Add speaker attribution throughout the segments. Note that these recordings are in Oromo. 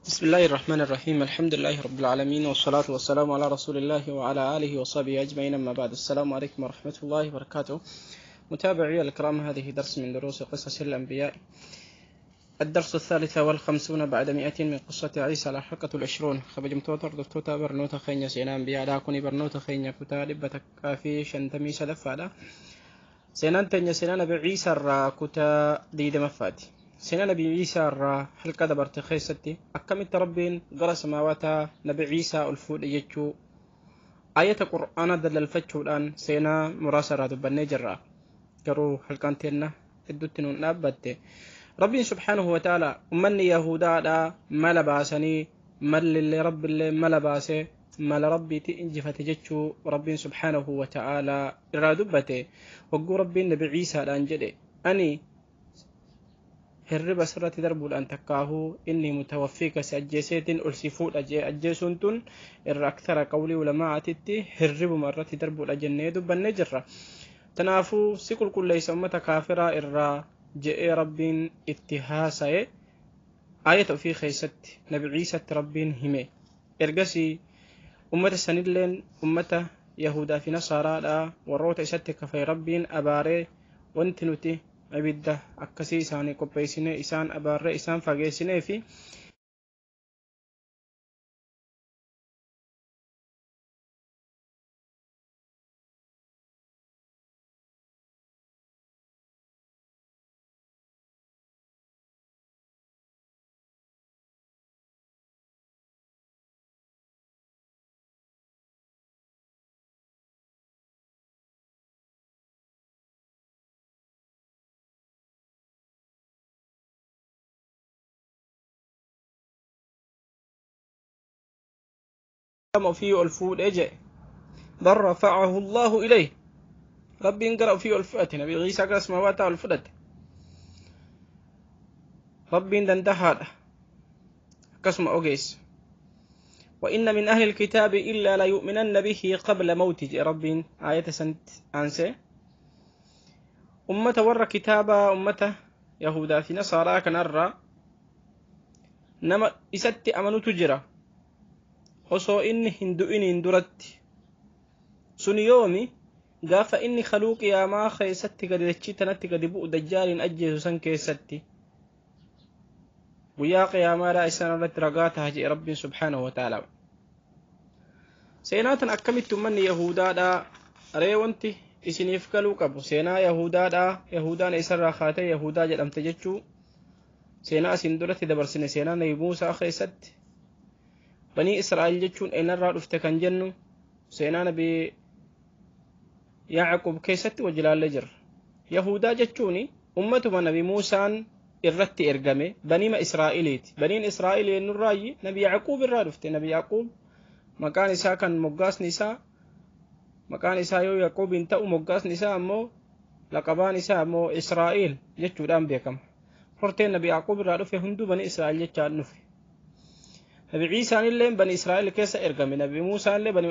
Speaker 1: بسم الله الرحمن الرحيم، الحمد لله رب العالمين، والصلاة والسلام على رسول الله وعلى آله وصحبه أجمعين، أما بعد. السلام عليكم ورحمة الله وبركاته. متابعي الكرام، هذه درس من دروس قصص الأنبياء، الدرس 153 من قصة عيسى، الحلقة 20. Kabajamtoota hordoftoota barnoota keenya seenaa ambiyaadhaa, kuni barnoota keenya kutaa 153ffaadha. Seenaan teenya seenaa Nabi Ciisaa irraa kutaa 20ffaati. Seenaa Nabi Ciisaa irraa halqa dabarte keessatti akkamitti Rabbiin gara samaawataa Nabi Ciisaa ol fuudhe jechuu ayata Qur'aana dalalfachuudhaan seenaa muraasa irraa dubbannee jirra. Garuu halqaan teenna hedduutti nuun dhaabbatte. Rabbiin subhaanahu wa ta'ala ummanni Yahudaadhaa mala baasanii, mallillee Rabbillee mala baasee mala Rabbiitti injifate jechuu Rabbiin subhaanahu wa ta'ala irraa dubbate. Hogguu Rabbiin Nabi Ciisaadhaan jedhe, ani hirriba sirratti darbuudhaan takkaahuu inni mutawaffiika si ajjeeseetiin ol si fuudha jee ajjeesuun tun irra aktara qawlii ulamaatitti hirribuma irratti darbuudha jennee dubbannee jirra. Tanaafuu si qulqulleessa ummata kaafiraa irraa je'ee Rabbiin itti haasa'e ayata ofii keessatti Nabi Ciisatti Rabbiin hime. Ergasii ummata sanilleen ummata Yahudaa fi Nasaaraadhaa warroota isatti kafee Rabbiin abaaree, wanti nuti ibidda akkasii isaanii qopheessine isaan abaarree isaan fageessinee fi ofii ol fuudhee jedhe. بل رفعه الله إليه، Rabbiin gara ofii ol fudhate. Nabi Ciisaa gara samaawataa ol fudhate. Rabbiin dandahaadha, akkasuma ogeessa. وإن من أهل الكتاب إلا ليؤمنن به قبل موته جاء ربين آية سنت أنسى أمة ور كتابا أمة يهودا في نصارى كنرى نما إسات أمنوا تجرى osoo inni hin du'iniin duratti. Sun yoomi? Gaafa inni kaluu qiyaamaa keessatti gadi dachii tanatti gadi bu'u, dajjaaliin ajjeesu san keessatti, guyyaa qiyaamaadhaa isaan irratti ragaa taha jedhe Rabbiin subhaanahu wa ta'ala. Seenaa tan akkamitti ummanni Yahudaadhaa ree? Wanti isiniif galuu qabu seenaa Yahudaadhaa, Yahudaan isarraa kaatee Yahudaa jedhamte jechuu seenaa isin duratti dabarsine, seenaa Nabi Muusaa keessatti Banii Israa'el jechuun eenyarraa dhufte kan jennu seenaa Nabi Yaaqub keessatti wajji ilaallee jirra. Yahudaa jechuun ummatuma Nabi Muusaan irratti ergame, baniima Israa'eliiti. Baniin Israa'el eenyurraayi? Nabi Yaaqub irraa dhufte. Nabi Yaaqub maqaan isaa kan moggaasni isaa, maqaan isaa yoo Yaaqub hin ta'u, moggaasni isaa ammoo, laqabaan isaa ammoo Israa'el jechuudhaan beekama. Horteen Nabi Yaaqub irraa dhufe hunduu bani Israa'el jechaan dhufe. Nabi Ciisaan illee bani Israa'el keessa ergame. Nabi Muusaan illee bani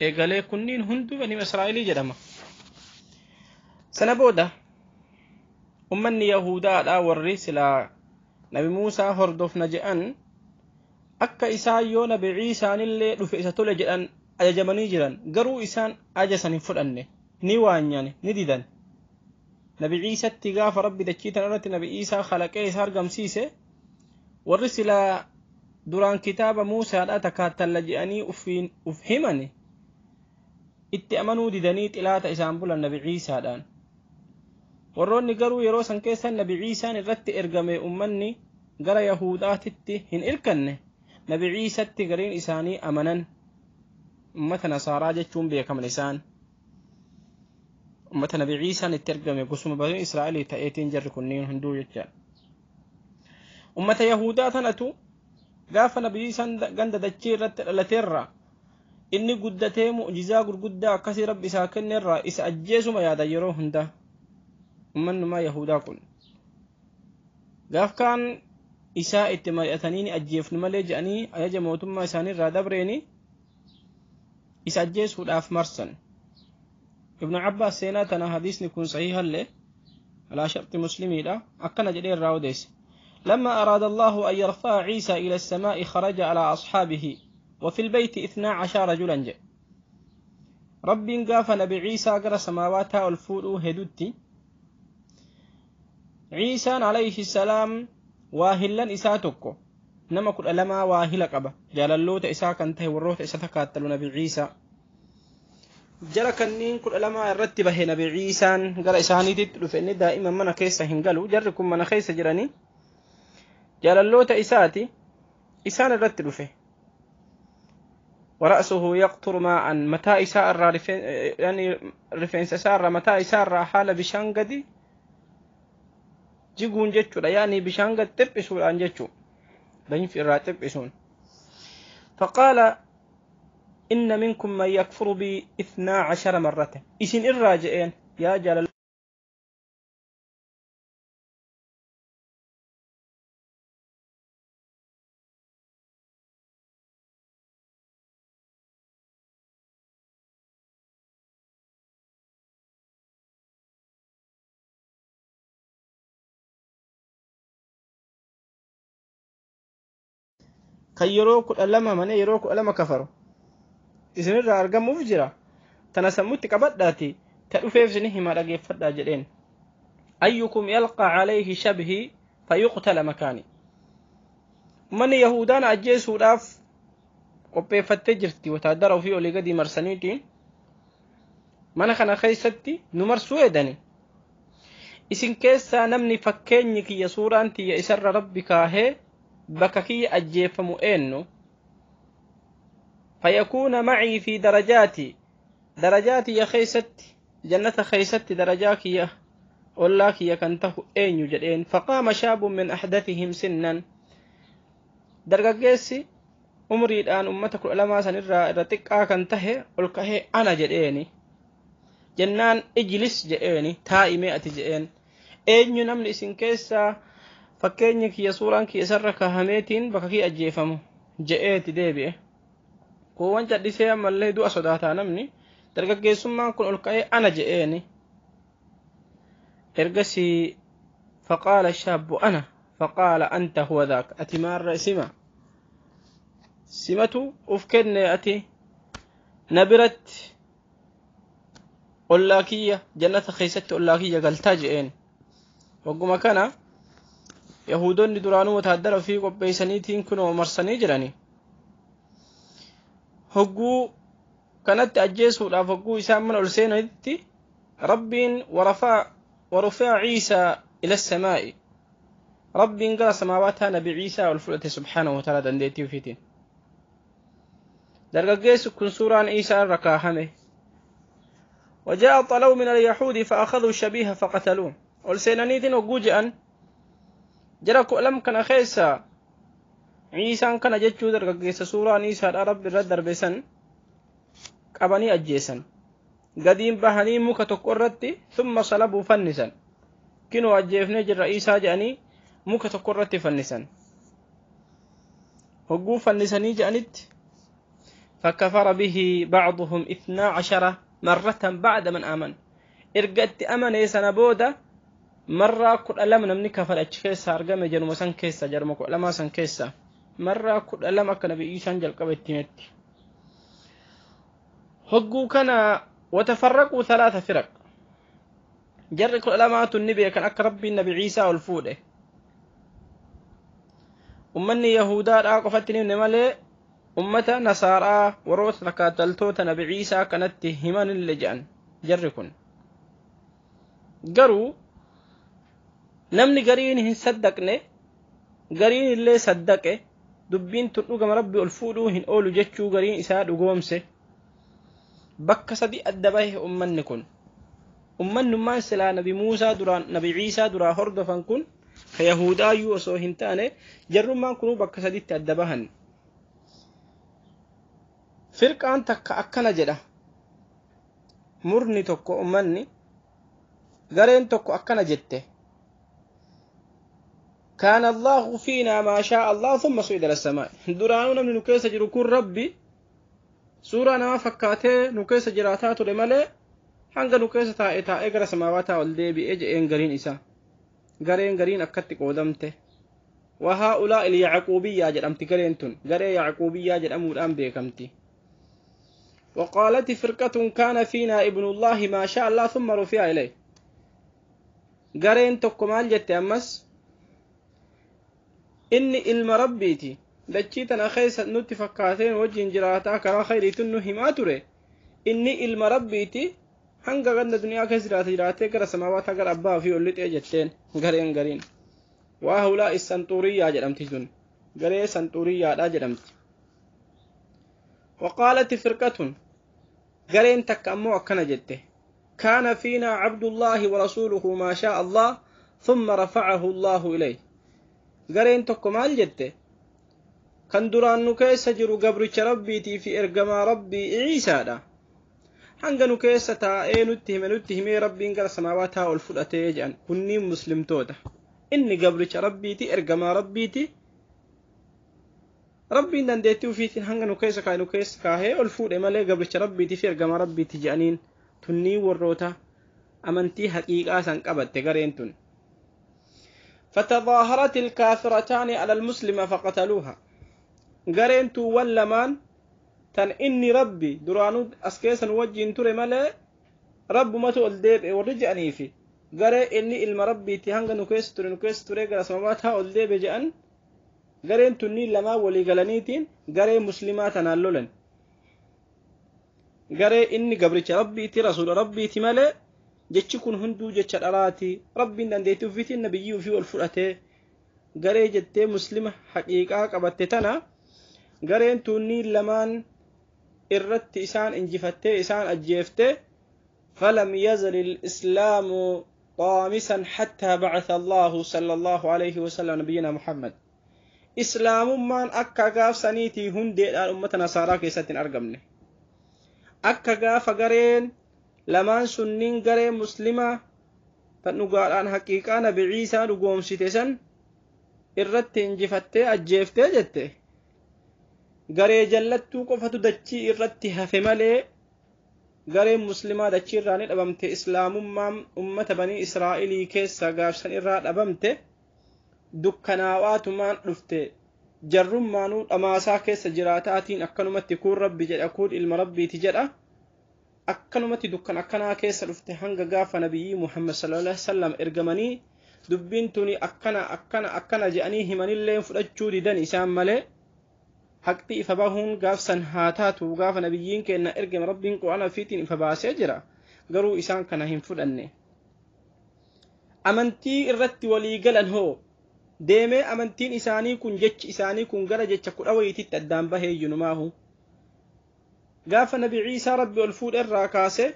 Speaker 1: Eegalee kunniin hunduu bani Israa'elii jedhama. Sana booda ummanni Yahudaadhaa warri silaa Nabi Muusaa hordofna jedhan, akka isaan yoo Nabi Ciisaanillee dhufe isa tole jedhan ajajamanii jiran, garuu isaan ajaja san hin fudhanne, ni waanyan, ni didan. Nabi Ciisatti gaafa Rabbi dachii tana irratti Nabi Ciisaa khalaqee isa argamsiise, warri silaa duraan kitaaba Muusaadha takaattalla je'anii uf himani itti amanuu didanii xilaata isaan bulan Nabi Ciisaadhaan. Warroonni garuu yeroo san keessa Nabi Ciisaan irratti ergame ummanni gara Yahudaatitti hin irkanne, Nabi Ciisatti gariin isaanii amanan. Ummata Nasaaraa jechuun beekaman isaan. Ummata Nabi Ciisaan itti ergame gosuma banii Israa'elii ta'eetiin jarri kunniin hunduu jecha. Ummata Yahudaa tanatu gaafa Nabi Ciisaan ganda dachii irratti dhalateerra inni guddatee mu'jizaa gurguddaa akkasii Rabbi isaa kennerraa isa ajjeesuma yaada yeroo hunda. Ummannumaa Yahudaa kun. Gaaf kaan isaa itti mari'atanii ni ajjeefnu malee jedhanii ajaja mootummaa isaaniirraa dabreeni isa ajjeesuudhaaf marsan. Ibnu Abbaas seenaa tana hadiisni kun sahiihallee alaa sharti muslimiidha akkana jedhee irraa odeesse. لما أراد الله أن يرفع عيسى إلى السماء خرج على أصحابه وفي البيت 12 رجلا جاء. ربي قاف نبي عيسى قرأ سماواتها الفول هدوتي. عيسى عليه السلام واهلا إساتكو نما كل ألما واهلا قبا جاللوت إسا كنته وروت إسا تكاتلو نبي عيسى جرى كنين كل ألما الرتبه نبي عيسى قرأ إساني تتلو دائما من كيسة هنقلو جركم من خيسة جراني جاللوت إساتي إسان الرتب فيه ورأسه يقطر ماء متى إساء يعني رفين سار متى إساء حال بشانقدي جيجون جتشو يعني بشانقد تبسون عن جتشو بين في الراتب إسون. فقال إن منكم من يكفر بي 12 مرة إسن الراجعين يا جلال kan yeroo 12 mana yeroo 12 kafaru isinirraa argamuuf jira tana sammutti qabadhaati ta dhufeef isin hima dhageeffadhaa jedheen. Ayyukum yalqa alayhi shabhi fayuqtala makaani. Manni Yahudaan ajjeesuudhaaf qopheeffattee jirti wataadara ofii olii gadi marsaniitiin mana kana keessatti nu marsuu edani. Isin keessaa namni fakkeenyi kiyya suuraan tiyya isarra Rabbi kaahee bakka kiyya ajjeefamu eenyu fayakuuna macii fi darajaati darajaati ya keessatti jannata keessatti darajaa kiyya ollaa kiyya kan tahu eenyu jedheen. Faqaama shaabun min ahdathihim sinnan dargaggeessi umriidhaan ummata 12 sanirraa irra xiqqaa kan tahe ol kahee ana jedheeni jennaan ijlis jedheeni taa'imee ati jedheen. Eenyu namni isin keessaa fakkeenyi kiyya suuraan kiyya isarra kahameetiin bakka kiyya ajjeefamu je'eeti deebi'e. Kuuwwan cadhisee ammallee du'a sodaataa namni dargaggeessummaan kun ol ka'ee ana je'eeni. Ergasii faqaala shaabbu ana faqaala anta huwa dhaak ati maarra sima simatu uf kenne ati na biratti ollaa kiyya jannata keessatti ollaa kiyya galtaa je'een. Wagguma kana Yahudoonni duraanuu wataadara ofii qopheessaniitiin kunoo marsanii jirani. Hogguu kanatti ajjeesuudhaaf hogguu isaan mana ol seenanitti Rabbiin warafaa Ciisaa ila samaa'i Rabbiin gara samaawaataa Nabi Ciisaa ol fudhate subhaanahu wa ta'ala dandeettii ofiitiin. Dargaggeessi kun suuraan Ciisaa irra kaahame. وجاء طلو من اليهود فأخذوا الشبيه فقتلوه. ol seenaniitiin hogguu je'an jara 12 kana keessa Ciisaan kana jechuu dargaggeessa suuraan Ciisaadha Rabbi irra darbe san qabanii ajjeesan. Gadiin bahanii muka tokko irratti thumma salabuu fannisan. Kinoo ajjeefnee jirra Ciisaa jedhanii muka tokko irratti fannisan. Hogguu fannisanii jedhanitti fakkafara bihi ba'duhum 12 marratan ba'da man aman. Erga itti amanee sana booda marraa 12 namni kafare achi keessa argame jaruma san keessa jaruma 12 san keessa marraa 12 akka Nabi Ciisaan jalqaba itti himetti. Hogguu kana watafarraquu 3 firaq. Jarri 12 ni beekan akka Rabbiin Nabi Ciisaa ol fuudhe. Ummanni Yahudaadhaa qofatti ni himne malee ummata Nasaaraa warroota takaataltoota Nabi Ciisaa kanatti himanillee jedhan jarri kun. Garuu namni gariin hin saddaqne, gariin illee saddaqe, dubbiin tun dhugama Rabbi ol fuudhuu hin oolu jechuu gariin isaa dhugoomse. Bakka sadi adda bahe ummanni kun. Ummannummaan silaa Nabi Muusaa duraan Nabi Ciisaa duraa hordofan kun ka Yahudaayyuu osoo hin taane jarrummaan kunuu bakka saditti adda bahan. Firqaan takka akkana jedha. Murni tokko ummanni gareen tokko akkana jette. كان الله فينا ما شاء الله ثم صعد إلى السماء. duraanuu namni nu keessa jiru kun Rabbi suuraa nama fakkaatee nu keessa jiraataa ture malee hanga nu keessa taa'e taa'ee gara samaawataa ol deebi'ee je'een gariin isaa. Gareen gariin akkatti qoodamte. وهؤلاء اليعقوبية jedhamti gareen tun. Garee Yacquubiyyaa jedhamuudhaan beekamti. وقالت فرقة كان فينا ابن الله ما شاء الله ثم رفع إليه. Gareen tokko maal jette ammas? Inni ilma Rabbiiti. Dachii tana keessa nutti fakkaateen wajjin jiraataa karaa khayriitiin nu himaa ture. Inni ilma Rabbiiti. Hanga ganda duniyaa keessa jiraate jiraatee gara samaawataa gara abbaa fi ol lixee jetteen gareen gariin. وهؤلاء السنطورية jedhamti tun. Garee Sanxuuriyyaadha jedhamti. وقالت فرقة gareen takka ammoo akkana jette. كان فينا عبد الله ورسوله ما شاء الله ثم رفعه الله إليه. Gareen tokko maal jette? Kan duraan nu keessa jiru gabricha Rabbiitii fi ergamaa Rabbii Ciisaadha. Hanga nu keessa taa'ee nutti himee Rabbiin gara samaawataa ol fudhatee jedhan. Kunniin muslimtoota. Inni gabricha Rabbiiti, ergamaa Rabbiiti. Rabbiin dandeettii ofiitiin hanga nu keessa kaa'e nu keessa kaahee ol fuudhe malee gabricha Rabbiitii fi ergamaa Rabbiiti jedhaniin. Tunniin warroota amantii haqiiqaa san qabatte gareen tun. فتظاهرت الكافرتان على المسلمة فقتلوها. Gareen tuuwwan lamaan tan inni Rabbi duraanuu as keessa nu wajjin ture malee Rabbumatu ol deebi'e warri je'anii fi garee inni ilma Rabbiitti hanga nu keessa ture gara samaawataa ol deebi'e je'an gareen tunniin lamaan walii galaniitiin garee muslimaa tanaan lolan. Garee inni gabricha Rabbiitti rasuula Rabbiitti malee jechi kun hunduu jecha dharaati. Rabbiin dandeettii ofiitiin nabiyyii ofii ol fudhatee garee jettee muslima haqiiqaa qabatte tana gareen tunniin lamaan irratti isaan injifattee isaan ajjeeftee. فلم يزل الإسلام طامسا حتى بعث الله صلى الله عليه وسلم نبينا محمد. إسلام مان أكا غاف سنيتي هندي الأمة نصارى كيستين أرقمني. أكا غاف غرين لمان سنين غرين مسلمة تنقال عن حقيقة نبي عيسى نقوم ستسن irratti injifattee ajjeeftee jette. Garee jallattuu qofatu dachii irratti hafe malee gareen muslimaa dachii irraa ni dhabamte. Islaamummaan ummata banii Israa'ilii keessa gaafsan irraa dhabamte. Dukkanaa'aatumaan dhufte. Jarrummaanuu dhamaasaa keessa jiraataatiin akkanumatti kuun Rabbi jedha kuun ilma Rabbiiti jedha. Akkanumatti dukkan akkanaa keessa dhufte hanga gaafa nabiyyii Muhammad sallallahu alaihi wasallam ergamanii dubbiin tuni akkana akkana akkana jedhanii himanillee fudhachuu didan isaan malee. Haqti ifa bahuun gaafsan haa taatu gaafa nabiyyiin kenna ergame Rabbiin Qur'aana ofiitiin ifa baasee jira. Garuu isaan kana hin fudhanne. Amantii irratti walii galan hoo deemee amantiin isaanii kun jechi isaanii kun gara jecha 10 wayiititti addaan bahee iyyumaahu. Gaafa Nabi Ciisaa Rabbi ol fuudhe irraa kaase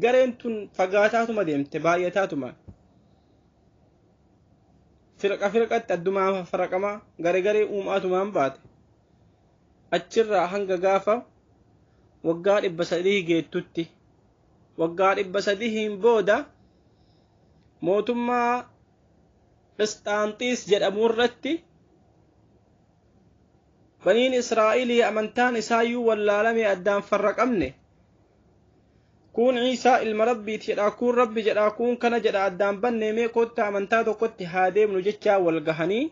Speaker 1: gareen tun fagaataatuma deemte baay'ataatuma. Firqa firqatti addumaa faraqamaa garee garee uumaatumaan baate. Achirraa hanga gaafa waggaa 300 geettutti. Waggaa 300 booda mootummaa Qisxaanxiis jedhamu irratti baniin Israa'ilii amantaan isaayyuu wallaalame addaan farraqamne. Kun Ciisaa ilma Rabbiiti jedha, kun Rabbi jedha, kun kana jedha addaan banne mee kottaa amantaa tokkotti haa deemnu jechaa wal gahanii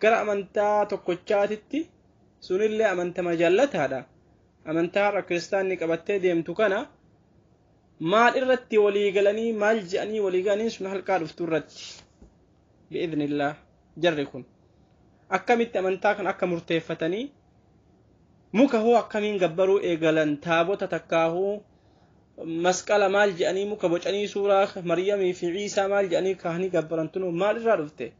Speaker 1: gara amantaa tokkochaatitti sunillee amantama jallataadha. Amantaa har'a kiristaanni qabattee deemtu kana Maal irratti walii galanii, maal je'anii walii galanii? Sun halqaa dhuftu irratti bi'idhnillah. Jarri kun akkamitti amantaa kan akka murteeffatanii, muka hoo akkamiin gabbaruu eegalan, taabota takkaahuu masqala maal je'anii muka bocanii suuraa Maryamii fi Ciisaa maal je'anii kaahanii gabbaran, tunuu maal irraa dhufte?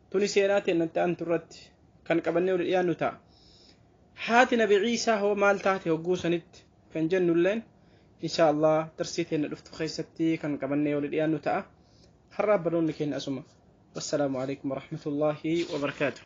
Speaker 1: Tuni seenaa teennatti aantu irratti kan qabannee wal dhiyaannu ta'a. Haati Nabi Ciisaa hoo maal taate hogguu sanitti kan jennulleen insha Allah darsii teenna dhuftu keessatti kan qabannee wal dhiyaannu ta'a. Har'a barnoonni keenya asuma. Wassalaamu alaikum warahmatullaahi wabarakaatu.